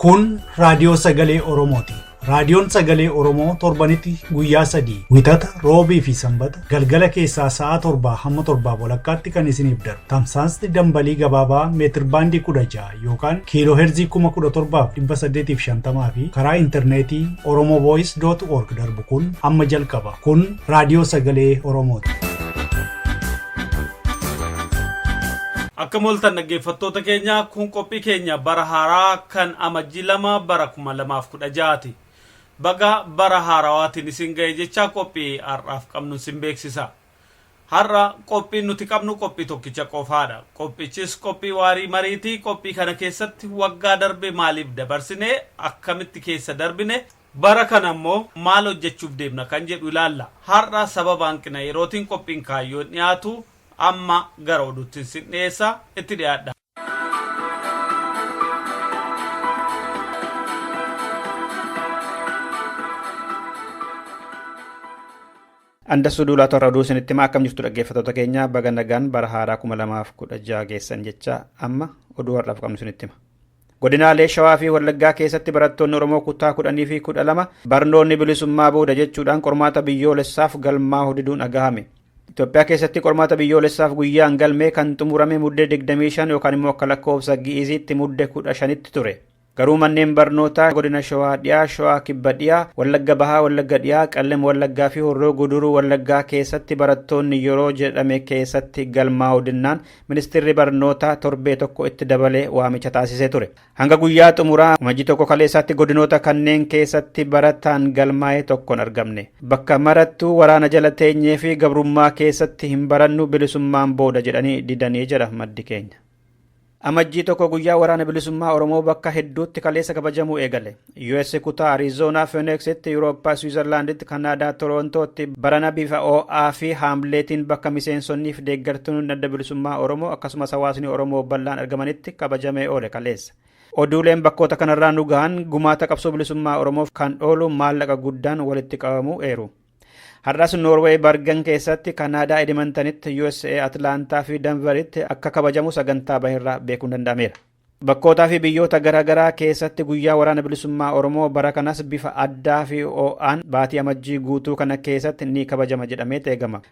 Kun raadiyoo sagalee Oromooti. Raadiyoon sagalee Oromoo torbanitti guyyaa sadii wixata roobii fi sanbata galgala keessaa sa'a torbaa hamma torbaa walakkaatti kan isiniif darbu. Tamsaasni dambalii gabaabaa meetir baandii 16 yookaan kiiloo heerzii 17,850 fi karaa intarneetii oromovoice.org darbu kun amma jalqaba. Kun raadiyoo sagalee Oromooti. Akka mooltan dhaggeeffattoota keenya kun qophii keenya bara haaraa kan amajjii 2 bara 2016ti. Baga bara haarawaatiin isin ga'e jecha qophii har'aaf qabnu isin beeksisa. Har'a qophiin nuti qabnu qophii tokkicha qofaadha. Qophichis qophii waarii mariiti. Qophii kana keessatti waggaa darbe maaliif dabarsine, akkamitti keessa darbine, bara kana immoo maal hojjechuuf deemna kan jedhu ilaalla. Har'a sababa hanqina yerootiin qophiin kaayyoon dhiyaatu amma gara oduutti isin dhiyeessa itti dhiyaadha. Andassuu Duulaa Torra oduu isinitti himaa akkam jirtu dhaggeeffattoota keenya baga nagaan bara haaraa 2016 geessan jecha amma oduu har'aaf qabnu isinitti hima. Godinaalee Shawaa fi Wallaggaa keessatti barattoonni Oromoo kutaa 10 fi 12 barnoonni bilisummaa booda jechuudhaan qormaata biyyoolessaaf galmaa'uu diduun dhagahame. Itoophiyaa keessatti qormaata biyyoolessaaf guyyaan galmee kan xumurame Muddee 25 yookaan immoo akka lakkoofsa Gi'iziitti Mudde 15tti ture. Garuu manneen barnootaa godina Shawaa Dhiyaa, Shawaa Kibba Dhiyaa, Wallagga Bahaa, Wallagga Dhiyaa, Qellem Wallaggaa fi Horroo Guduruu Wallaggaa keessatti barattoonni yeroo jedhame keessatti galmaa'uu dinnaan Ministeerri Barnootaa torbee tokko itti dabalee waamicha taasisee ture. Hanga guyyaa xumuraa Amajjii 1 kaleessaatti godinoota kanneen keessatti barataan galmaa'e tokko hin argamne. Bakka marattuu waraana jala teenyee fi gabrummaa keessatti hin barannu bilisummaan booda jedhanii didanii jedha maddi keenya. Amajjii 1 guyyaa waraana bilisummaa Oromoo bakka hedduutti kaleessa kabajamuu eegale. US kutaa Ariizoonaa Feeneksitti, Yurooppaa Swiizerlaanditti, Kanaadaa Toroontootti barana bifa oo'aa fi haamleetiin bakka miseensonnii fi deeggartoonni adda bilisummaa Oromoo akkasumas hawaasni Oromoo bal'aan argamanitti kabajamee oole kaleessa. Oduuleen bakkoota kanarraa nu gahan gumaata qabsoo bilisummaa Oromoof kan oolu maallaqa guddaan walitti qabamuu eeru. Har'as Noorweey Bargan keessatti, Kanaadaa Edimantanitti, USA Atlaantaa fi Danveritti akka kabajamu sagantaa baherraa beekuun danda'ameera. Bakkootaa fi biyyoota garaa garaa keessatti guyyaa waraana bilisummaa Oromoo bara kanas bifa addaa fi oo'aan baatii Amajjii guutuu kana keessatti ni kabajama jedhamee eegama.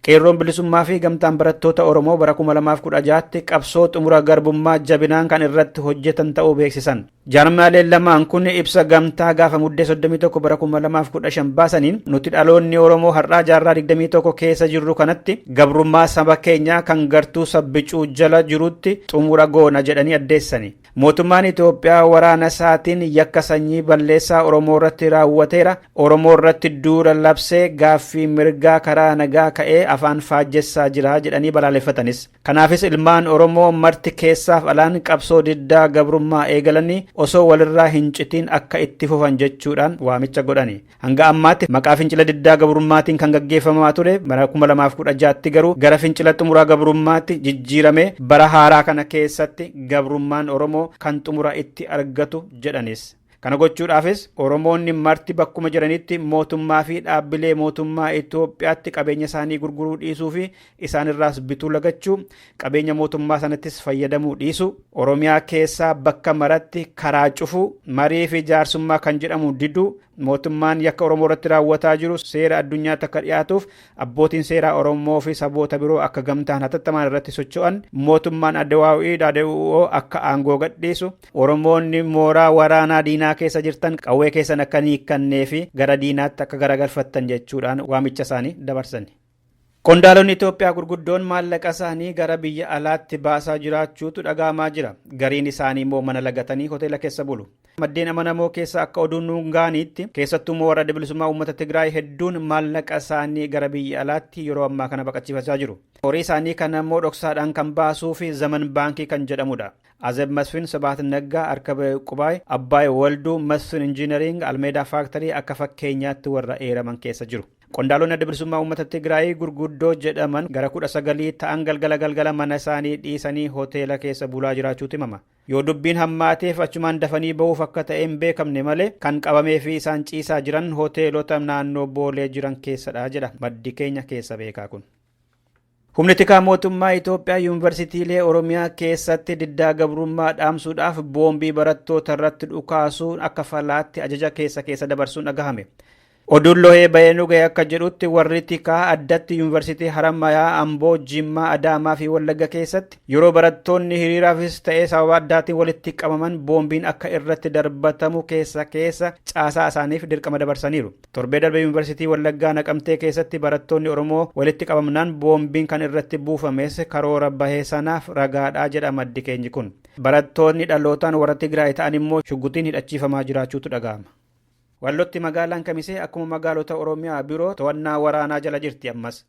Qeerroon bilisummaa fi gamtaan barattoota Oromoo bara 2016tti qabsoo xumura garbummaa jabinaan kan irratti hojjetan ta'uu beeksisan. Jaarmiyaaleen lamaan kun ibsa gamtaa gaafa Muddee 31 bara 2015 baasaniin nuti dhaloonni Oromoo har'aa jaarraa 21 keessa jirru kanatti gabrummaa saba keenyaa kan gartuu sabbicuu jala jirutti xumura goona jedhanii addeessani. Mootummaan Itoophiyaa waraana isaatiin yakka sanyii balleessaa Oromoo irratti raawwateera. Oromoo irratti duula labsee gaaffii mirgaa karaa nagaa ka'ee afaan faajjessaa jira jedhanii balaaleffatanis. Kanaafis ilmaan Oromoo marti keessaaf alaan qabsoo diddaa gabrummaa eegalanii osoo walirraa hin citiin akka itti fufan jechuudhaan waamicha godhani. Hanga ammaatti maqaa fincila diddaa gabrummaatiin kan gaggeeffamaa ture bara 2016tti garuu gara fincila xumuraa gabrummaatti jijjiiramee bara haaraa kana keessatti gabrummaan Oromoo kan xumura itti argatu jedhanis. Kana gochuudhaafis Oromoonni marti bakkuma jiranitti mootummaa fi dhaabbilee mootummaa Itoophiyaatti qabeenya isaanii gurguruu dhiisuu fi isaanirraas bituu lagachuu, qabeenya mootummaa sanattis fayyadamuu dhiisuu, Oromiyaa keessaa bakka maratti karaa cufuu, marii fi jaarsummaa kan jedhamu diduu, mootummaan yakka Oromoo irratti raawwataa jiru seera addunyaatti akka dhiyaatuuf abbootiin seeraa Oromoo fi saboota biroo akka gamtaan hatattamaan irratti socho'an, mootummaan Addawaawii Daada'u'oo akka aangoo gadhiisu, Oromoonni mooraa waraanaa diinaa keessa jirtan qawwee keessan akka hin hiikkannee fi gara diinaatti akka garagalfattan jechuudhaan waamicha isaanii dabarsan. Qondaalonni Itoophiyaa gurguddoon maallaqa isaanii gara biyya alaatti baasaa jiraachuutu dhaga'amaa jira. Gariin isaanii immoo mana lagatanii hoteela keessa bulu. Maddeen amanamoo keessa akka oduun nuun ga'aniitti keessattuu immoo warra Adda Bilisummaa Uummata Tigraay hedduun maallaqa isaanii gara biyya alaatti yeroo ammaa kana baqachiifachaa jiru. Horii isaanii kana immoo dhoksaadhaan kan baasuu fi Zaman Baankii kan jedhamudha. Azeb Masfin, Sibahat Naggaa, Arkabee Uqbaay, Abbaay Walduu, Masfin Injiinariing, Almeedaa Faaktarii akka fakkeenyaatti warra eeraman keessa jiru. Qondaalonni Adda Bilisummaa Uummata Tigraay gurguddoo jedhaman gara 19 ta'an galgala galgala mana isaanii dhiisanii hoteela keessa bulaa jiraachuutu himama. Yoo dubbiin hammaateef achumaan dafanii bahuuf akka ta'e hin beekamne malee kan qabamee fi isaan ciisaa jiran hoteelota naannoo Boolee jiran keessadha jedha maddi keenya keessa beekaa kun. Humni tikaa mootummaa Itoophiyaa yuunivarsiitiilee Oromiyaa keessatti diddaa gabrummaa dhaamsuudhaaf boombii barattoota irratti dhukaasuun akka falaatti ajaja keessa keessa dabarsuun dhagahame. Oduun lohee bahee nu gahe akka jedhutti warri tikaa addatti yuunivarsiitii Harammayaa, Amboo, Jimmaa, Adaamaa fi Wallagga keessatti yeroo barattoonni hiriiraafis ta'ee sababa addaatiin walitti qabaman boombiin akka irratti darbatamu keessa keessa caasaa isaaniif dirqama dabarsaniiru. Torbee darbe yuunivarsiitii Wallaggaa Naqamtee keessatti barattoonni Oromoo walitti qabamnaan boombiin kan irratti buufames karoora bahee sanaaf ragaadhaa jedha maddi keenyi kun. Barattoonni dhalootaan warra Tigraay ta'an immoo shugguxiin hidhachiifamaa jiraachuutu dhaga'ama. Wallotti magaalaan Kamisee akkuma magaalota Oromiyaa biroo to'annaa waraanaa jala jirti ammas.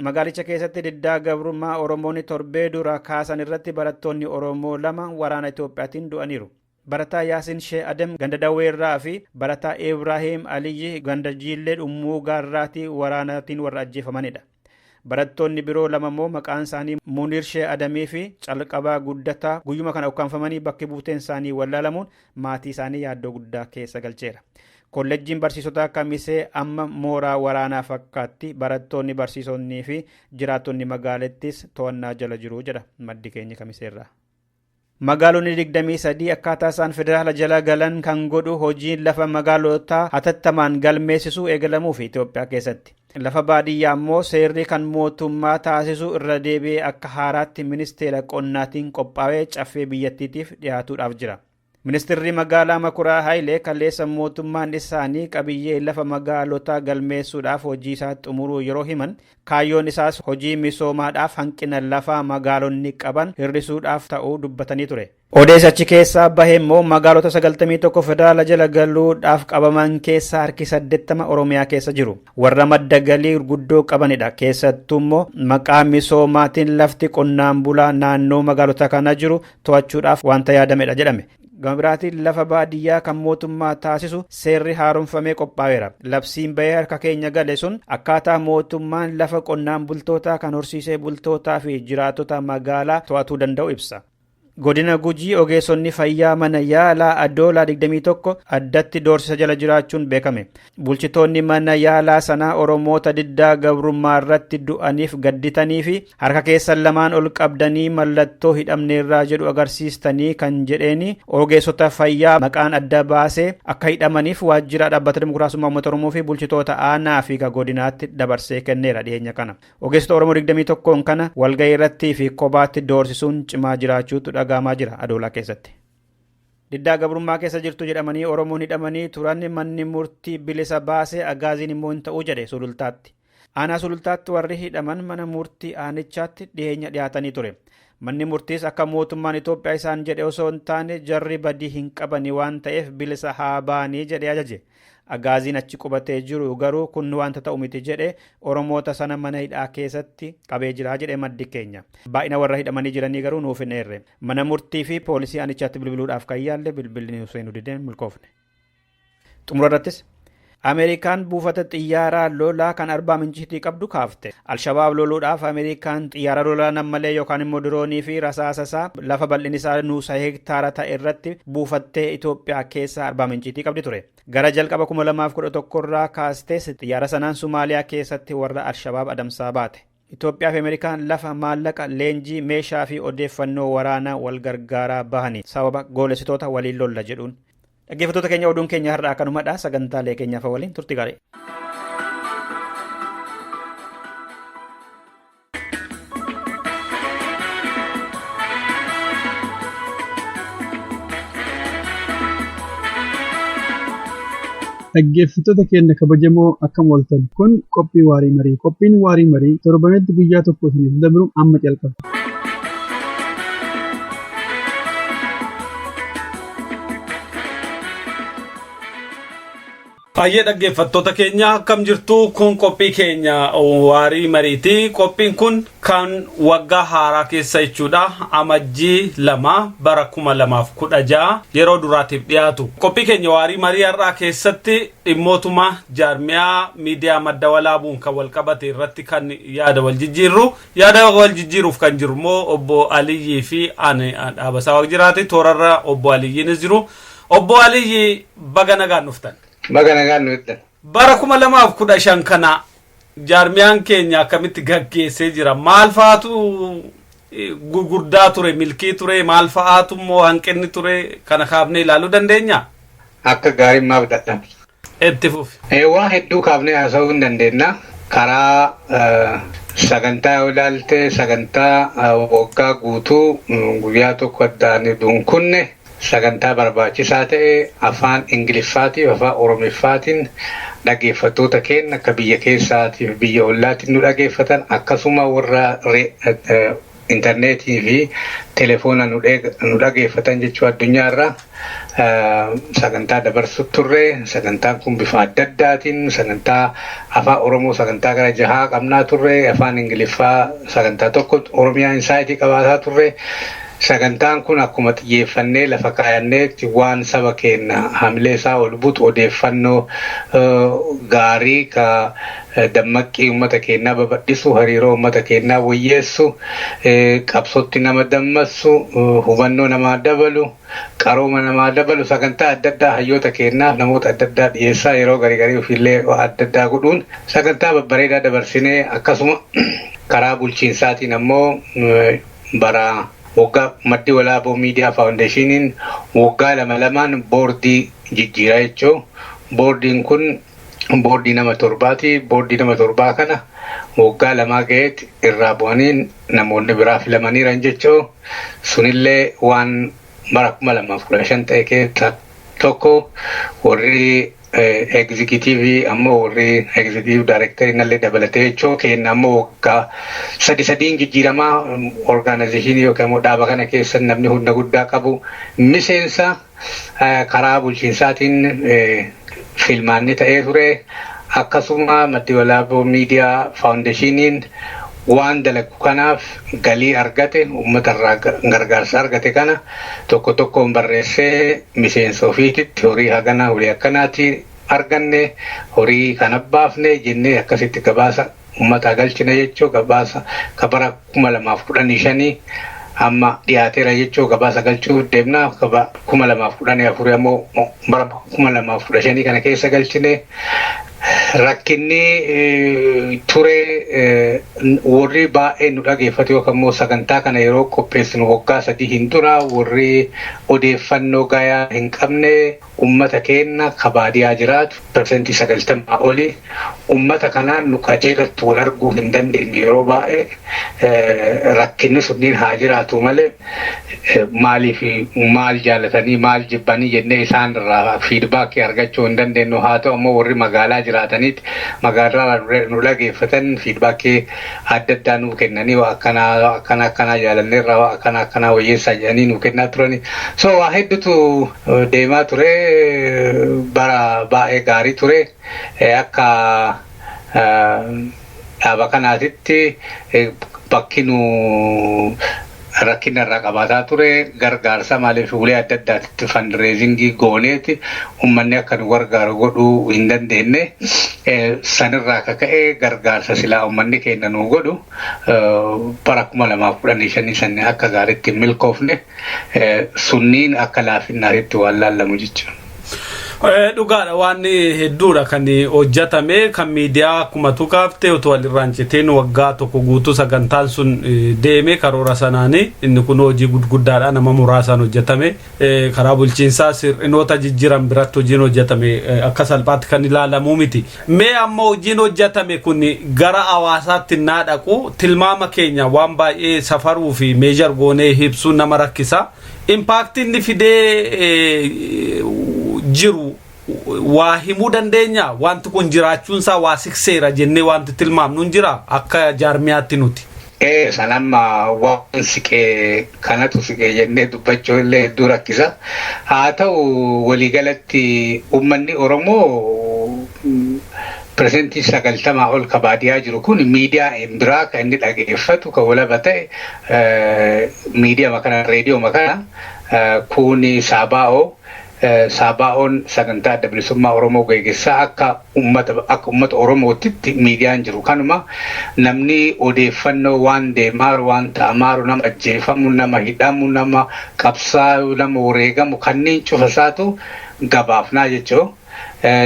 Magaalicha keessatti diddaa gabrummaa Oromoonni torbee dura kaasan irratti barattoonni Oromoo 2 waraana Itoophiyaatiin du'aniiru. Barataa Yaasin Shee Adem ganda Daweerraa fi barataa Ibrahiim Aliyyi ganda Jiillee Dhummuu Gaarraatii waraanaatiin warra ajjeefamanidha. Barattoonni biroo 2 immoo maqaan isaanii Munir Shee Adamii fi Calqabaa Guddataa guyyuma kana ukkaamfamanii bakki buuteen isaanii wallaalamuun maatii isaanii yaaddoo guddaa keessa galcheera. Kollejjiin barsiisotaa Kamisee amma mooraa waraanaa fakkaatti, barattoonni, barsiisonnii fi jiraattonni magaalattis to'annaa jala jiru jedha maddi keenya Kamiseerraa. Magaalonni 23 akkaataa isaan federaala jala galan kan godhu hojiin lafa magaalotaa hatattamaan galmeessisuu eegalamuufi Itoophiyaa keessatti. Lafa baadiyyaa immoo seerri kan mootummaa taasisu irra deebi'ee akka haaraatti ministeera qonnaatiin qophaa'ee caffee biyyattiitiif dhiyaatuudhaaf jira. Ministirri magaalaa Makuraa Hayilee kaleessa mootummaan isaanii qabiyyee lafa magaalotaa galmeessuudhaaf hojii isaa xumuruu yeroo himan, kaayyoon isaas hojii misoomaadhaaf hanqina lafaa magaalonni qaban hir'isuudhaaf ta'uu dubbatanii ture. Odeessi achi keessaa bahe immoo magaalota 91 federaala jala galuudhaaf qabaman keessaa harki 80 Oromiyaa keessa jiru. Warra madda galii guddoo qabanidha. Keessattuu immoo maqaa misoomaatiin lafti qonnaan bulaa naannoo magaalota kana jiru to'achuudhaaf wanta yaadamedha jedhame. Gama biraatiin lafa baadiyyaa kan mootummaa taasisu seerri haaromfamee qophaa'eera. Labsiin bahee harka keenya gale sun akkaataa mootummaan lafa qonnaan bultootaa kan horsiisee bultootaa fi jiraattota magaalaa to'atuu danda'u ibsa. Godina Gujii ogeessonni fayyaa mana yaalaa Adoolaa 21 addatti doorsisa jala jiraachuun beekame. Bulchitoonni mana yaalaa sanaa Oromoota diddaa gabrummaa irratti du'aniif gadditanii fi harka keessan lamaan ol qabdanii mallattoo hidhamneerraa jedhu agarsiistanii kan jedheeni ogeessota fayyaa maqaan adda baasee akka hidhamaniif waajjira dhaabbata dimokiraasummaa uummata Oromoo fi bulchitoota aanaa fi godinaatti dabarsee kenneera dhiyeenya kana. Ogeessota Oromoo 21 kana walgahii irrattii fi kophaatti doorsisuun cimaa jiraachuutu dhaga'amaa jira Adoolaa keessatti. Diddaa gabrummaa keessa jirtu jedhamanii Oromoon hidhamanii turan manni murtii bilisa baasee agaaziin immoo hin ta'uu jedhe Sulultaatti. Aanaa Sulultaatti warri hidhaman mana murtii aanichaatti dhiyeenya dhiyaatanii ture. Manni murtiis akka mootummaan Itoophiyaa isaan jedhe osoo hin taane jarri badii hin qabani waan ta'eef bilisa haa ba'anii jedhee ajaje. Agaaziin achi qubatee jiru garuu kun wanta ta'u miti jedhe Oromoota sana mana hidhaa keessatti qabee jira jedhe maddi keenya. Baay'ina warra hidhamanii jiranii garuu nuuf hin eerre. Mana murtii fi poolisii aanichaatti bilbiluudhaaf kan yaalle bilbilli nuuf seenuu dideen milkoofne. Xumura irrattis Ameerikaan buufata xiyyaaraa lolaa kan Arbaa Minciitii qabdu kaafte. Alshabaab loluudhaaf Ameerikaan xiyyaara lolaa nammalee yookaan immoo diroonii fi rasaasa isaa lafa bal'inni isaa nuusa hektaara ta'e irratti buufattee Itoophiyaa keessa Arbaa Minciitii qabdi ture. Gara jalqaba 2011 irraa kaastees xiyyaara sanaan Somaaliyaa keessatti warra Alshabaab adamsaa baate. Itoophiyaa fi Ameerikaan lafa, maallaqa, leenjii, meeshaa fi odeeffannoo waraanaa wal gargaaraa bahanii sababa goolessitoota waliin lolla jedhuun. Dhaggeeffattoota keenya oduun keenya har'aa kanumadha. Sagantaalee keenyaaf waliin turtii gaarii. Dhaggeeffattoota keenya kabajamoo akkam ooltan, kun qophii waarii marii. Qophiin waarii marii torbanitti guyyaa tokko isiniif dabru amma jalqaba. Baay'ee dhaggeeffattoota keenya akkam jirtu, kun qophii keenya waarii mariiti. Qophiin kun kan waggaa haaraa keessa jechuudha. Amajjii 2 bara 2016 yeroo duraatiif dhiyaatu. Qophii keenya waarii marii har'aa keessatti dhimmootuma jaarmiyaa miidiyaa madda walaabuun kan wal qabate irratti kan yaada wal jijjiirru. Yaada wal jijjiiruuf kan jiru immoo obbo Aliyyii fi ani Dhaabasaa Waaqjiraati. Toorarra obbo Aliyyiinis jiru. Obbo Aliyyi, baga nagaan dhuftan. Baga nagaan nu eegdan. Bara 2015 kana Jaarmiyaan keenya akkamitti gaggeessee jira? Maal fa'aatu gurguddaa ture, milkii ture, maal fa'aatu immoo hanqinni ture, kana kaafnee ilaaluu dandeenya? Akka gaarii maaf dadhabne. Itti fufi. Waa hedduu kaafnee haasa'uu hin dandeenya. Karaa sagantaa yoo ilaalte, sagantaa waggaa guutuu guyyaa tokko addaan hin kunne, sagantaa barbaachisaa ta'e afaan Ingiliffaatiif afaan Oromiffaatiin dhaggeeffattoota keenya akka biyya keessaatiif biyya ollaatiin nu dhaggeeffatan, akkasuma warra intarneetii fi telefoona nu dhaggeeffatan jechuu, addunyaarra sagantaa dabarsu turre. Sagantaan kun bifa adda addaatiin, sagantaa afaan Oromoo sagantaa gara jahaa qabnaa turre, afaan Ingiliffaa sagantaa tokko, Oromiyaa Insight qabaataa turre. Sagantaan kun akkuma xiyyeeffannee lafa kaayanneetti waan saba keenya hamilee isaa ol butu, odeeffannoo gaarii ka dammaqii uummata keenyaa babal'isu, hariiroo uummata keenyaa wayyeessu, qabsootti nama dammassu, hubannoo namaa dabalu, qarooma namaa dabalu, sagantaa adda addaa hayyoota keenyaaf namoota adda addaa dhiyeessaa, yeroo garii garii ofiillee adda addaa godhuun sagantaa babbareedaa dabarsinee. Akkasuma karaa bulchiinsaatiin ammoo bara waggaa Maddi Walaaboo Miidiyaa Foundationiin waggaa lama lamaan boordii jijjiiraa jechuun, boordiin kun boordii nama torbaati. Boordii nama torbaa kana waggaa lamaa ga'eetti irraa bu'anii namoonni biraa filamaniiran jechuun, sunillee waan bara 2015 ta'e keessa tokko. Warri executive ammoo, warri executive directorii nallee dabalatee jechuu kenna, ammoo waggaa sadi sadiin jijjiiramaa. Organizationii yookaan immoo dhaaba kana keessa namni humna guddaa qabu miseensa. Karaa bulchiinsaatiin filmaanni ta'ee ture. Akkasuma Maddi Walaaboo Miidiyaa Foundationiin waan dalagu kanaaf galii argate, uummata irraa gargaarsa argate kana tokko tokkoon barreessee miseensa ofiititti, horii hagana, horii akkanaati arganne, horii kana baafne jennee akkasitti gabaasa uummataa galchine jechuu. Gabaasa ka bara 2015 amma dhiyaateera jechuu, gabaasa galchuu deemna. 2014 ammoo bara 2015 kana keessa galchine. Rakkinni ture, warri baay'ee nu dhageeffatu yookaan immoo sagantaa kana yeroo qopheessinu waggaa 3 hin dura, warri odeeffannoo gayaa hin qabne, ummata keenya ka baadiyaa jiraatu 90% oli, ummata kanaan nu qajeelatti wal arguu hin dandeenye. Yeroo baay'ee rakkinni sunniin haa jiraatu malee, maaliif maal jaalatanii maal jibbanii jennee isaan irraa feedbackii argachuu hin dandeenyu. Haa ta'u ammoo warri magaalaa jiraatanitti magaalaa nu dhageeffatan feedbackii adda addaa nuu kennanii, waa akkanaa akkana akkanaa jaalanneerraa, waa akkana akkanaa wayyeessaa jedhanii nuu kennaa turani. So waa hedduutu deemaa ture, bara baay'ee gaarii ture. Akka dhaaba kanaatitti bakki nu rakkina irraa qabaataa ture gargaarsa. Maaliif ulee adda addaatitti fundraisingii gooneeti uummanni akka nu gargaaru godhuu hin dandeenye. Sanirraa akka ka'e gargaarsa silaa uummanni keenya nu godhu bara 2015 san akka gaariitti hin milkoofne. Sunniin akka laafinnaatitti waan laallamu jechuudha. Dhugaadha, waan hedduudha kan hojjetame. Kan miidiyaa akkuma tuqaaftee otoo walirraan citeen waggaa tokko guutuu sagantaan sun deeme karoora sanaanii. Inni kun hojii gurguddaadha, nama muraasaan hojjetame. Karaa bulchiinsaa sir'inoota jijjiiran biratti hojiin hojjetame akka salphaatti kan ilaalamuu miti. Mee amma hojiin hojjetame kun gara hawaasaatti naa dhaqu, tilmaama keenya waan baay'ee safaruu fi measure goonee ibsuun nama rakkisa. Impactii inni fidee jiru waa himuu dandeenya? Wanti kun jiraachuunsaa waa sikseera jennee wanti tilmaamnu hin jira akka jaarmiyaatti nuti. Ee, sanamma waan siqee kanatu siqee jennee dubbachuu illee hedduu rakkisa. Haa ta'u, waliigalatti uummanni Oromoo 90% ol ka baadiyaa jiru kun miidiyaa biraa kan inni dhageeffatu kan walaba ta'e miidiyaa kana, reediyoo kana, kun Saabaa'oo. Saabaa'oon sagantaa Adda Bilisummaa Oromoo geggeessaa. Akka uummata Oromootitti miidiyaan jiru kanuma. Namni odeeffannoo waan deemaaru, waan ta'amaaru, nama ajjeefamu, nama hidhamu, nama qabsaa'u, nama wareegamu kanneen cufa isaatu gabaafnaa jechuu.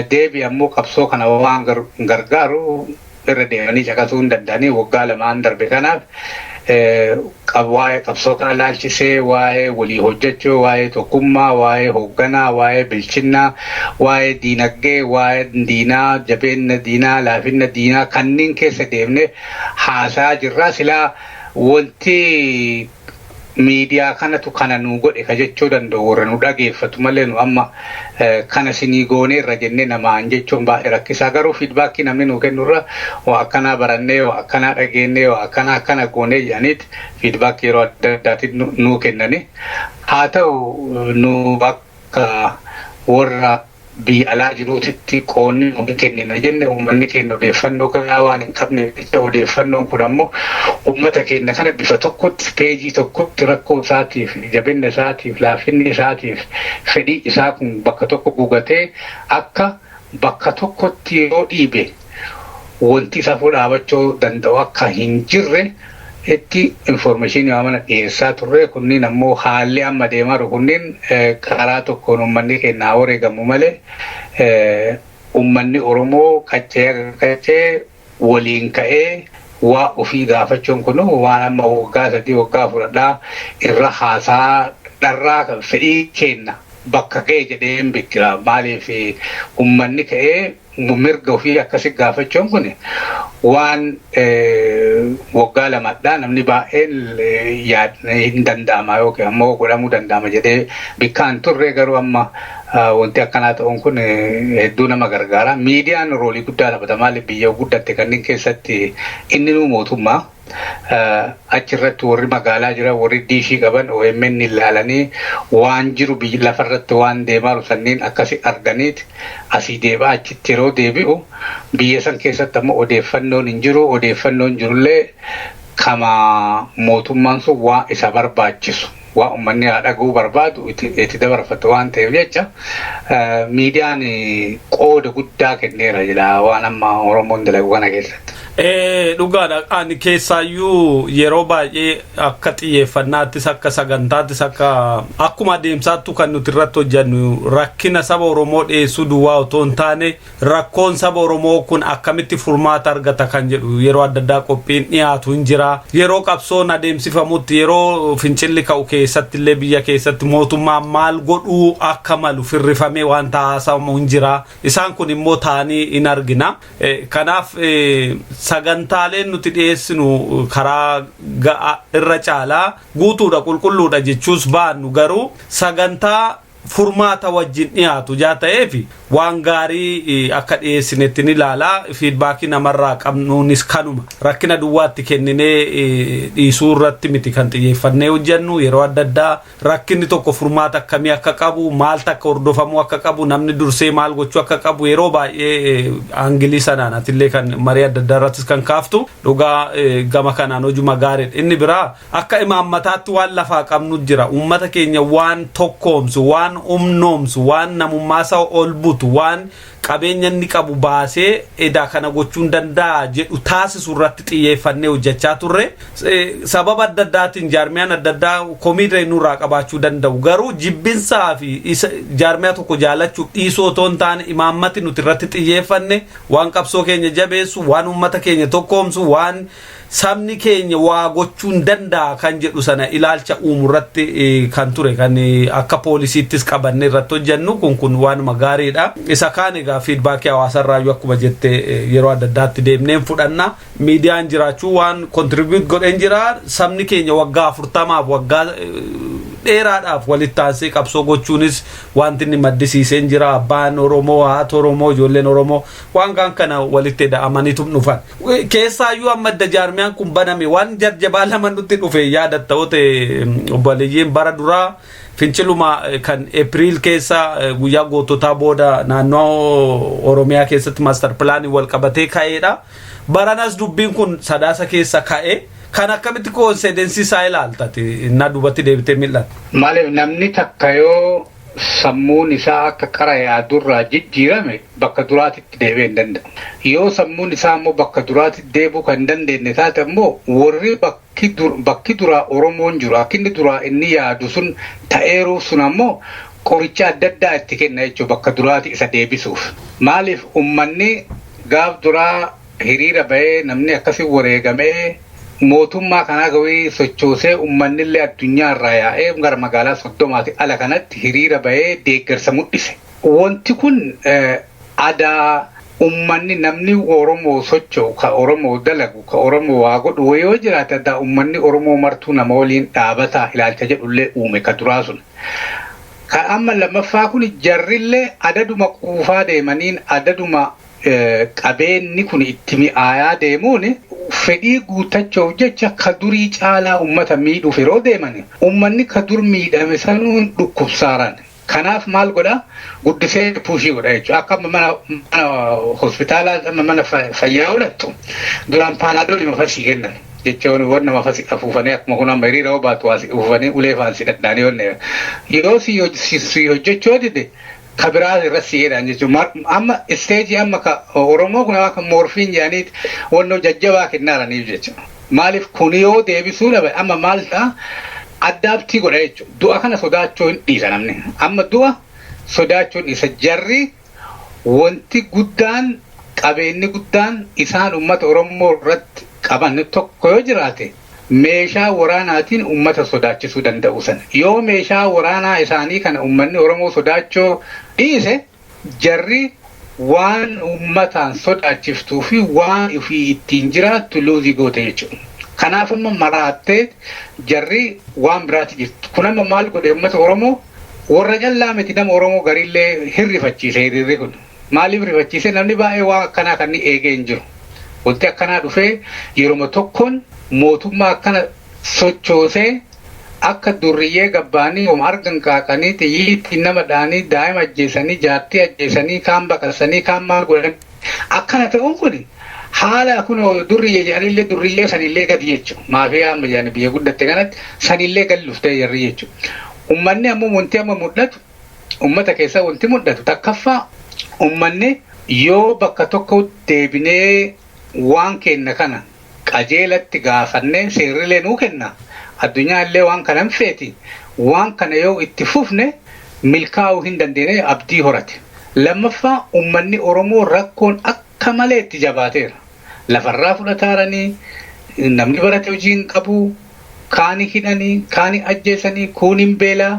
Deebi ammoo qabsoo kana waan gargaaru Irra deemanii caqasuu hin danda'anii waggaa 2 darbe. Kanaaf waa'ee qabsoo kana laalchisee, waa'ee walii hojjechuu, waa'ee tokkummaa, waa'ee hoogganaa, waa'ee bilchinnaa, waa'ee diinagdee, waa'ee diinaa, jabeenya diinaa, laafinna diinaa kanneen keessa deemnee haasaa jirraa. Silaa wanti miidiyaa kanatu kana nu godhe ka jechuu danda'u warra nu dhageeffatu malee, nu amma kana sinii gooneerra jennee namaan jechuun baay'ee rakkisaa. Garuu feedback namni nu kennurra waa akkanaa barannee, waa akkanaa dhageennee, waa akkanaa akkana goonee jedhaniiti feedback yeroo adda addaatiin nu kennani. Haa ta'u, nu akka warra biyya alaa jiruutitti qoonni nu kennina jenne, uummanni keenya odeeffannoo gahaa waan hin qabneef jecha, odeeffannoon kun ammoo uummata keenya kana bifa tokkotti, peejii tokkotti, rakkoo isaatiif, jabina isaatiif, laafinni isaatiif, fedhii isaa kun bakka tokko gugatee akka bakka tokkotti yoo dhiibe wanti isa dhaabachuu danda'u akka hin jirre itti information mana dhiyeessaa turre. Kunniin ammoo haalli amma deemaa jiru kunniin karaa tokkoon uummanni keenya haa wareegamu malee, uummanni Oromoo qaccee qaccee waliin ka'ee waa ofii gaafachuun kun waan amma waggaa 3, waggaa 4 irra haasaa dharraa fedhii kenna bakka ga'e jedhee hin beekira. Maaliif, uummanni ka'ee mirga ofii akkasi gaafachuun kun waan waggaa 2dhaa namni baay'een hin danda'ama yookiin ammoo godhamuu danda'ama jedhee bikkaan turre. Garuu amma wanti akkanaa ta'uun kun hedduu nama gargaara. Miidiyaan role guddaa taphata. Maaliif, biyya guddatte kanneen keessatti inni nu mootummaa achirratti warri magaalaa jiran, warri diishii qaban OMN ilaalanii waan jiru biyya lafarratti waan deemaa jiru sanniin akkasi arganiiti asii deebi'a. Achitti yeroo deebi'u biyya san keessatti ammoo odeeffannoon hin jiru. Odeeffannoon jirullee kama mootummaan sun waa isa barbaachisu, waa uummanni haa dhaga'uu barbaadu itti dabarfatu waan ta'eef jecha, miidiyaan qooda guddaa kenneera jedha waan amma Oromoon dalagu kana keessatti. Dhugaadha. Ani keessaayyuu yeroo baay'ee akka xiyyeeffannaattis, akka sagantaattis, akka akkuma adeemsaattu kan nuti irratti hojjennu rakkina saba Oromoo dhiyeessuu duwwaa otoo hin taane, rakkoon saba Oromoo kun akkamitti furmaata argata kan jedhu yeroo adda addaa qophiin dhiyaatu hin jira. Yeroo qabsoon adeemsifamutti, yeroo fincilli ka'u keessatti illee, biyya keessatti mootummaan maal godhuu akka malu firrifamee waan haasawamu hin jira. Isaan kun immoo ta'anii hin argina. Kanaaf sagantaaleen nuti dhiyeessinu karaa ga'a irra caalaa guutuudha, qulqulluudha jechuus baannu, garuu sagantaa furmaata wajjin dhiyaatu jaa ta'eef waan gaarii akka dhiyeessinetti ni ilaala. Feedback namarraa qabnuunis kanuma. Rakkina duwwaatti kenninee dhiisuu irratti miti kan xiyyeeffannee hojjennu. Yeroo adda addaa rakkinni tokko furmaata akkamii akka qabu, maaltu akka hordofamuu akka qabu, namni dursee maal gochuu akka qabu yeroo baay'ee angle sanaan atillee kan marii adda addaa irrattis kan kaaftu dhugaa gama kanaan hojuma gaariidha. Inni biraa akka imaammataatti waan lafaa qabnu jira. Uummata keenya waan tokkoomsu, waan humnoomsu, waan namummaasaa ol butu, waan qabeenya inni qabu baasee edaa kana gochuun danda'a jedhu taasisu irratti xiyyeeffannee hojjechaa turre. Sababa adda addaatiin jaarmiyaan adda addaa komiirree nurraa qabaachuu danda'u, garuu jibbinsaa fi isa jaarmiyaa tokko jaalachuuf dhiisuu otoo hin taane, imaammati nuti irratti xiyyeeffanne waan qabsoo keenya jabeessu, waan uummata keenya tokkoomsu, waan sabni keenya waa gochuun danda'a kan jedhu sana ilaalcha uumu irratti kan ture, kan akka poolisiittis qabanne irratti hojjennu kun waanuma gaariidha. Isa kaan egaa feedback hawaasarraayyuu akkuma jette yeroo adda addaatti deemneen fudhanna. Miidiyaan jiraachuu waan contribute godheen jira. Sabni keenya waggaa 40f, waggaa dheeraadhaaf walitti aansee qabsoo gochuunis wanti inni maddisiiseen jira. Abbaan Oromoo, haati Oromoo, ijoolleen Oromoo waan kaan kana walitti hidhamaniitu dhufan. Keessaayyuu amma adda jaarmiyaan kun baname waan jajjabaa lama nutti dhufe. Yaadatta yoo ta'e, obboleeyyiin, bara duraa finciluma kan April keessa guyyaa goototaa booda naannoo Oromiyaa keessatti master plan wal qabatee ka'eedha. Baranas dubbiin kun Sadaasa keessa ka'e. Kan akkamitti coincidence isaa ilaaltati na duubatti deebitee mil'ata? Maaliif, namni takka yoo sammuun isaa akka qara yaadurraa jijjiirame bakka duraatitti deebi'ee hin danda'u. Yoo sammuun isaa immoo bakka duraatitti deebi'uu kan hin dandeenye taate immoo, warri bakki duraa Oromoon jiru akka inni duraa inni yaadu sun ta'eeruu sun ammoo qoricha adda addaa itti kenna jechuudha bakka duraati isa deebisuuf. Maaliif, uummanni gaaf duraa Hiriira bahee namni akkasii wareegamee mootummaa kanaa gawii sochoosee uummanni addunyaa irraa yaa'ee gara magaalaa 30 ala kanatti hiriira bahee deeggarsa mul'ise. Wanti kun aadaa uummanni namni Oromoo socho'u, ka Oromoo dalagu, ka Oromoo waa godhu yoo jiraate addaa uummanni Oromoo martuu nama waliin dhaabataa ilaalcha jedhullee uume ka duraa sun. Kan amma lammaffaa kun jarrillee adaduma quufaa deemaniin adaduma qabeenyi kun itti mi'aayaa deemuun fedhii guuttachuuf jecha ka durii caalaa uummata miidhuuf yeroo deeman uummanni ka dur miidhame sanuun dhukkubsaaran. Kanaaf maal godhaa? Guddisee push godha jechuudha. Akka mana hospitaalaa mana fayyaa olattu duraan Panadol mafasii kennan. Jechuun wanna mafasii afuufanii akkuma kun amma hiriira baatu afuufanii ulee faan si dhadhaanii wanne. Yeroo si hojjechuu dide ka biraa irra si'eedhaan jechuudha. Amma stage amma ka Oromoo kun akka morphine jedhaniiti wannoo jajjabaa kennaaraniif jechuudha. Maaliif kun yoo deebisuu dhabe amma maal ta'a? Adapt godha jechuudha. Du'a kana sodaachuu hin dhiisa namni. Amma du'a sodaachuu hin dhiisa. Jarri wanti guddaan qabeenyi guddaan isaan uummata Oromoo irratti qaban tokko yoo jiraate meeshaa waraanaatiin uummata sodaachisuu danda'u sana. Yoo meeshaa waraanaa isaanii kana uummanni Oromoo sodaachuu dhiise jarri waan uummataan sodaachiftuu fi waan ofii ittiin jiraattu lose goote jechuudha. Kanaaf amma maraattee jarri waan biraati jirtu. Kun amma maal godhe uummata Oromoo warra callaa miti nama Oromoo gariillee hirrifachiise hiriirri kun. Maaliif rifachiise? Namni baay'ee waan akkanaa kan inni eegee hin jiru. Wanti akkanaa dhufee yeroo tokkoon mootummaa akkana sochoosee akka durriyyee gabbaanii homa argan qaaqanii xiyyiitti nama dha'anii daa'ima ajjeesanii jaartii ajjeesanii kaan baqasanii kaan maal godhan akkana ta'uun kun haala kun durriyyee jedhanillee durriyyee sanillee gadi jechuudha. Maafiyaa amma jedhani biyya guddatte kanatti sanillee gadi dhuftee jirri jechuudha. Uummanni ammoo wanti amma mul'atu uummata keessaa wanti mul'atu takkaffaa uummanni yoo bakka tokko deebinee waan kenna kana qajeelatti gaafannee seerrilee nuu kenna addunyaa illee waan kana hin feeti waan kana yoo itti fufne milkaa'uu hin dandeenye abdii horate. Lammaffaa uummanni Oromoo rakkoon akka malee itti jabaateera. Lafarraa fudhataaranii namni barate hojii hin qabu kaani hidhanii kaani ajjeesanii kuun hin beelaa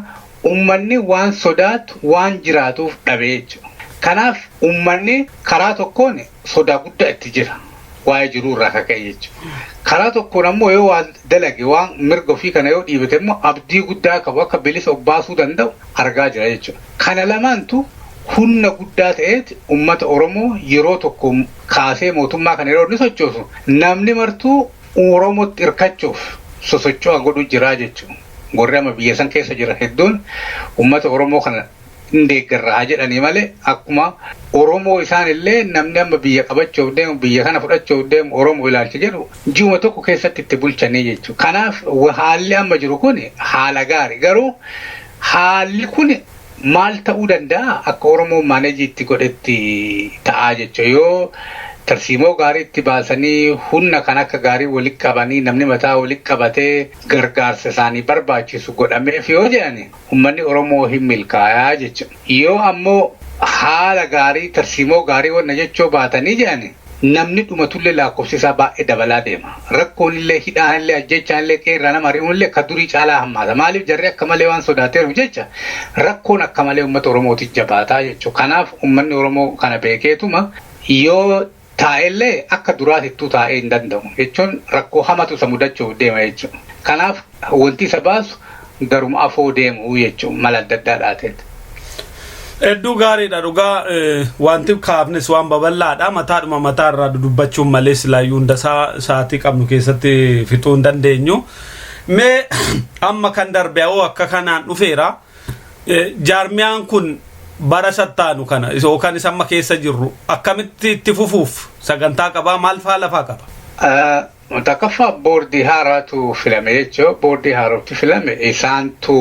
uummanni waan sodaatu waan jiraatuuf dhabee jechuudha. Kanaaf uummanni karaa tokkoon sodaa guddaa itti jira. Waa'ee jiruu irraa kaka'e jechuudha. Karaa tokkoon ammoo yoo waan dalage waan mirga ofii kana yoo dhiibate immoo abdii guddaa qabu akka bilisa of baasuu danda'u argaa jira jechuudha. Kana lamaantu humna guddaa ta'eet uummata Oromoo yeroo tokko kaasee mootummaa kana yeroo inni sochoosu namni martuu Oromootti hirkachuuf sosocho'a godhu jira jechuudha. Warri amma biyya san keessa jira hedduun uummata Oromoo kana hin deeggarraa jedhanii malee akkuma Oromoo isaan illee namni amma biyya qabachuuf deemu biyya kana fudhachuuf deemu Oromoo ilaalcha jedhu ji'uma tokko keessatti itti bulchanii jechuudha. Kanaaf haalli amma jiru kun haala gaarii garuu haalli kun maal ta'uu danda'a akka Oromoon manage itti godhetti ta'aa jechuudha. Yoo tarsiimoo gaarii itti baasanii humna kan akka gaarii walitti qabanii namni mataa walitti qabatee gargaarsa isaanii barbaachisu godhameef yoo jedhani uummanni Oromoo hin milkaayaa jechuudha. Yoo ammoo haala gaarii tarsiimoo gaarii wanna jechuu baatanii jedhani namni dhumatullee lakkoofsi isaa baay'ee dabalaa deema. Rakkoon illee hidhaan illee ajjechaan illee qeerraa nama ari'uun illee akka durii caalaa hammaata. Maaliif jarri akka malee waan sodaateeruuf jecha rakkoon akka malee uummata Oromootiif jabaataa jechuudha. Kanaaf uummanni Oromoo kana beekeetuma yoo taa'ellee akka duraatittuu taa'ee hin danda'u jechuun rakkoo hamatu isa mudachuuf deema jechuudha. Kanaaf wanti isa baasu garuma afoo deemu jechuudha mala adda addaa dhaateet. Hedduu gaariidha dhugaa wanti kaafnes waan babal'aadha mataadhuma mataa irraa dudubbachuun malee silaayyuu hundasaa sa'aatii qabnu keessatti fixuu hin dandeenyu. Mee amma kan darbe hoo akka kanaan dhufeera. Jaarmiyaan kun bara sattaanu kana yookaan isa amma keessa jirru akkamitti itti fufuuf sagantaa qabaa maal faa lafaa qaba? Takkaffaa boordii haaraatu filame jechuun boordii haarootti filame isaantu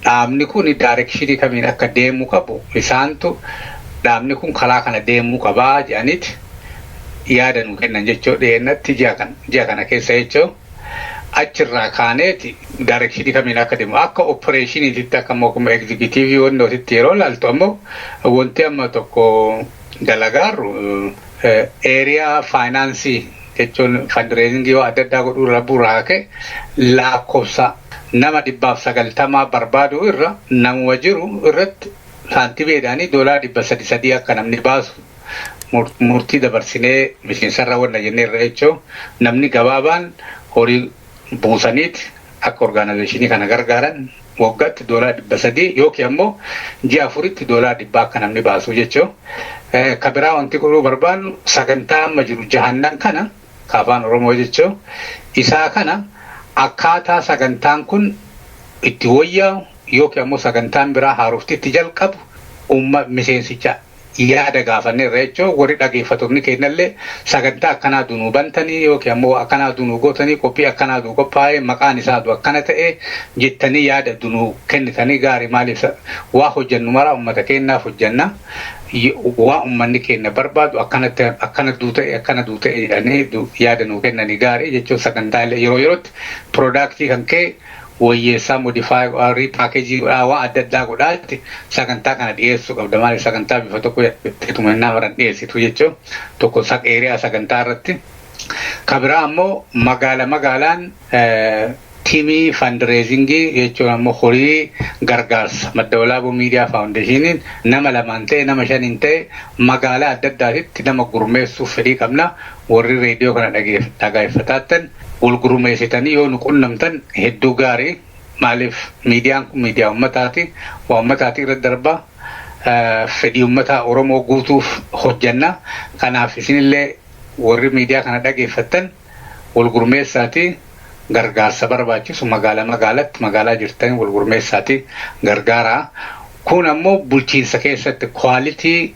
dhaabni kun direction kamiin akka deemuu qabu isaantu dhaabni kun karaa kana deemuu qabaa jedhaniiti yaada nu kennan jechuun dhiyeennatti ji'a kana keessa jechuun achirraa kaaneeti direction kamiin akka deemu akka operationiitti akka immoo executive wannootitti yeroo ilaaltu ammoo wanti amma tokko dalagaarru Area finance jechuun fundraising yoo adda addaa godhuu irra bu'uuraa ka'e lakkoofsa nama 190 barbaadu irra namuma jiru irratti saantimeedhaanii $300 akka namni baasu murtii dabarsinee miseensarra wanna jennee irra jechuun namni gabaabaan horii buusaniiti akka organization kana gargaaran waggaatti $300 yookiin ammoo ji'a 4tti $100 akka namni baasu jechuun. Ka biraa wanti godhuu barbaannu sagantaa amma jiru jahannan kana ka afaan Oromoo jechuun isaa kana akkaataa sagantaan kun itti wayyaa'u yookiin ammoo sagantaan biraa haarofti itti jalqabu umma miseensicha yaada gaafanneerra jechuun warri dhageeffattoonni keenyallee sagantaa akkanaa dunuu bantanii yookiin ammoo akkanaa dunuu gootanii qophii akkanaa duu qophaa'ee maqaan isaa du akkana ta'e jettanii yaada dunuu kennitanii gaarii. Maaliif waa hojjennu mara uummata keenyaaf hojjenna, waa uummanni keenya barbaadu akkanatti akkana duu ta'e akkana duu ta'e jedhanii yaada nuu kennanii gaarii jechuun sagantaalee yeroo yerootti product kan ka'e wayyeessaa, modify, repackage godhaa, waan adda addaa godhaatti sagantaa kana dhiyeessuu qabda. Maaliif sagantaa bifa tokko jetteetuma innaa maran dhiyeessitu jechuun tokko area sagantaa irratti. Ka biraa ammoo magaala magaalaan team fundraising jechuun ammoo horii gargaarsa Madda Walaabuu Miidiyaa Foundationiin nama lamaan ta'e, nama shaniin ta'e magaalaa adda addaatitti nama gurmeessuuf fedhii qabna. Warri reediyoo kana dhagaeffataattan wal gurmeessitanii yoo nu qunnamtan hedduu gaarii. Maaliif miidiyaan kun miidiyaa uummataati, waa uummataati irra darbaa, fedhii uummataa Oromoo guutuuf hojjanna. Kanaaf isinillee warri miidiyaa kana dhageeffattan wal gurmeessaati gargaarsa barbaachisu magaalaa magaalatti magaalaa jirtan wal gurmeessaati gargaaraa. Kun ammoo bulchiinsa keessatti quality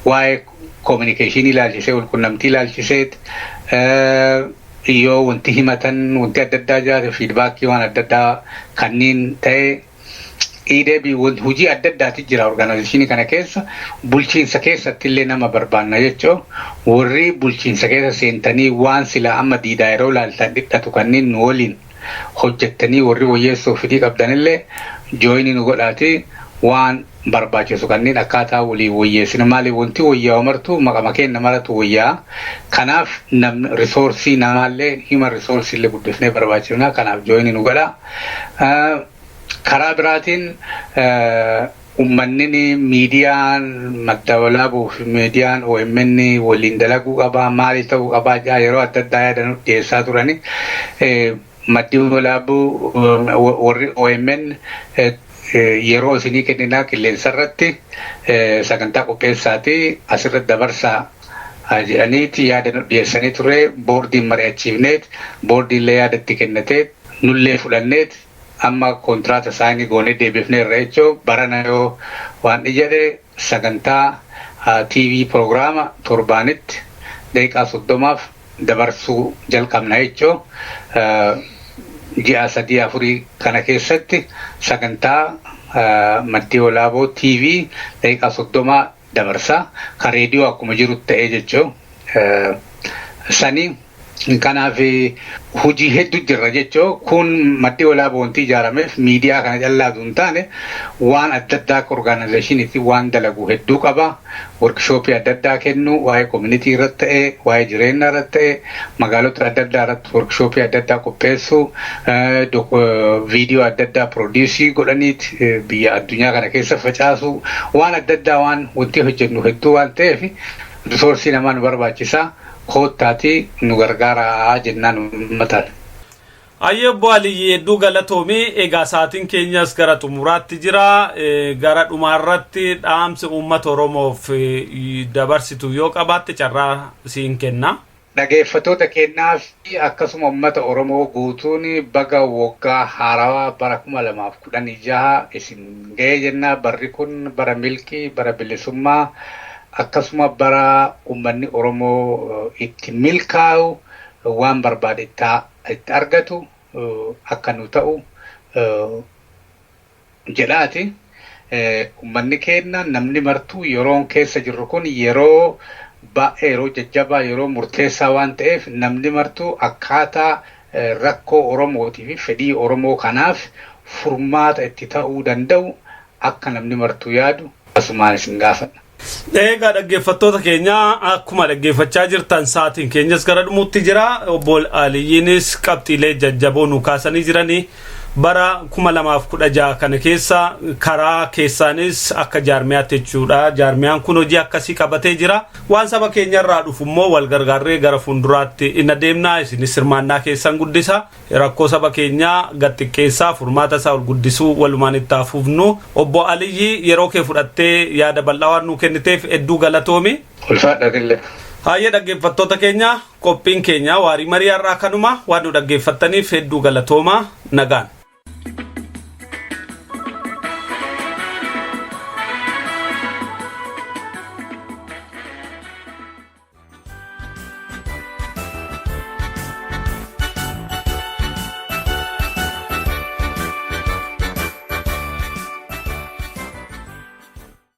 waa'ee communication ilaalchisee, walqunnamtii ilaalchisee, yoo wanti himatan wanti adda addaa jiraate feedback waan adda addaa kanneen ta'e EDB hojii adda addaati jira organization kana keessa. Bulchiinsa keessatti illee nama barbaanna jechuun warri bulchiinsa keessa seentanii waan silaa amma diidaa yeroo ilaaltan dhidhatu kanneen nu waliin hojjettanii warri wayyeessuuf fedhii qabdanillee join nu godhaati waan barbaachisu kanneen akkaataa walii wayyeessina. Maaliif wanti wayyaa martuu maqama keenya maratu wayyaa. Kanaaf namni resource namaallee, human resource illee guddifnee barbaachifna. Kanaaf join nu godha. Karaa biraatiin uummanni miidiyaan Madda Walaabuu fi miidiyaan OMN waliin dalaguu qabaa, maali ta'uu qabaa yeroo adda addaa yaada nu dhiyeessaa turani. Maddi Walaabuu warri OMN yeroo isinii kenninaa qilleensa irratti sagantaa qopheessaati asirratti dabarsaa jedhaniiti yaada nu dhiyeessanii ture. Boordiin mari'achiifneet, boordiillee yaada itti kennatee, nullee fudhanneet amma kontiraata isaanii goonee deebifnee irra jechuun barana yoo waan jedhe sagantaa TV program torbaanitti daqiiqaa 30f dabarsuu jalqabna jechuun ji'a 3 4 kana keessatti sagantaa Maddii Walaaboo TV daqiiqaa 30 dabarsaa, kan reediyoo akkuma jiru ta'ee jechuun sanii. Kanaaf hojii hedduu jirra jechuun kun Maddii Walaaboo wanti ijaarameef miidiyaa kana callaatu hin taane, waan adda addaa akka organizationiitti waan dalagu hedduu qaba. Workshop adda addaa kennu, waa'ee community irratti ta'ee, waa'ee jireenya irratti ta'ee, magaalota adda addaa irratti workshop adda addaa qopheessuu, viidiyoo adda addaa produce godhaniit biyya addunyaa kana keessa facaasu, waan adda addaa waan wanti hojjennu hedduu waan ta'eef resource namaa nu barbaachisaa. Koottaatii nu gargaaraa jennaan uummataan. Ayyee, obbo Aliyyi, hedduu galatoomii. Egaa sa'aatiin keenyas gara xumuraatti jira. Gara dhumaarratti dhaamsi uummata Oromoof dabarsitu yoo qabaatte carraa siin kenna. Dhageeffattoota keenyaa fi akkasuma uummata Oromoo guutuun baga waggaa haarawaa bara 2016 isin ga'ee jennaa. Barri kun bara milkii, bara bilisummaa, akkasuma bara uummanni Oromoo itti milkaa'u, waan barbaade itti argatu akka nu ta'u jedhaati. Uummanni keenya namni martuu yeroon keessa jirru kun yeroo baay'ee, yeroo jajjabaa, yeroo murteessaa waan ta'eef namni martuu akkaataa rakkoo Oromootii fi fedhii Oromoo kanaaf furmaata itti ta'uu danda'u akka namni martuu yaadu asumaan isin gaafadha. Egaa dhaggeeffattoota keenya, akkuma dhaggeeffachaa jirtan sa'aatiin keenyas gara dhumuutti jira. Obbo Aliyyiinis qabxiilee jajjaboo nu kaasanii jiranii, bara 2016 kana keessa karaa keessaanis akka jaarmiyaatti jechuudha. Jaarmiyaan kun hojii akkasii qabatee jira. Waan saba keenyarraa dhufu immoo wal gargaarree gara fuulduraatti in adeemna. Isinis hirmaannaa keessan guddisa. Rakkoo saba keenyaa gad xiqqeessaa, furmaata isaa ol guddisuu walumaan itti hafuufnu. Obbo Aliyyi, yeroo kee fudhattee yaada bal'aa waan nuu kenniteef hedduu galatoomi. Ulfaadhatillee. Hayyee, dhaggeeffattoota keenya, qophiin keenya waarii marii har'aa kanuma. Waan nu dhaggeeffattaniif hedduu galatooma, nagaan.